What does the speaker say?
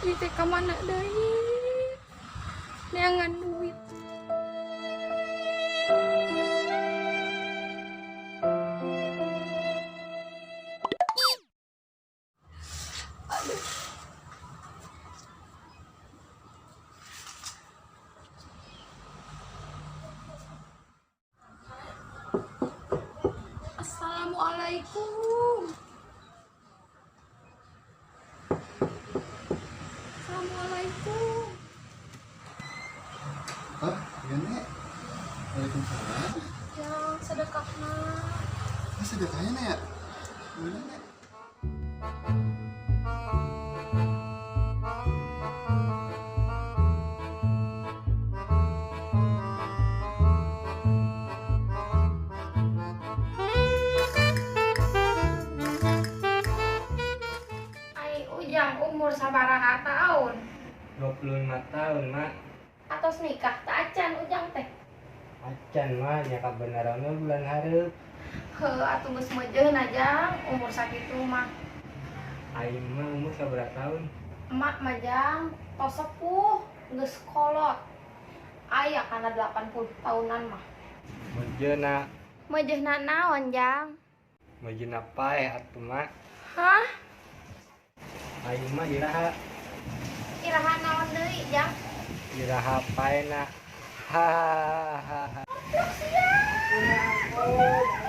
Ini teh ka mana deui? Neangan duit. Aduh. Assalamualaikum. Assalamualaikum. Oh, iya, Nek. Waalaikumsalam. Yang sedekahna. Ah, sedekahnya, Nek, ya? Mana, Nek? Ai Ujang umur sabaraha tahun? 25 tahun, Mak. Atos nikah teu acan Ujang teh? Acan, Mak, nya kabeneran bulan hareup. Heuh, atuh geus meujeun Jang, umur sakitu mah. Ai mah umur sabaraha tahun? Emak mah, Jang, tos sepuh, geus kolot. Aya kana 80 tahunan mah. Meujeuna. Meujeuna naon, Jang? Meujeuna paeh atuh, Mak. Hah? Ai mah iraha? Iraha naon deui, Jang? Iraha paehna? Hahaha. Goblok sia.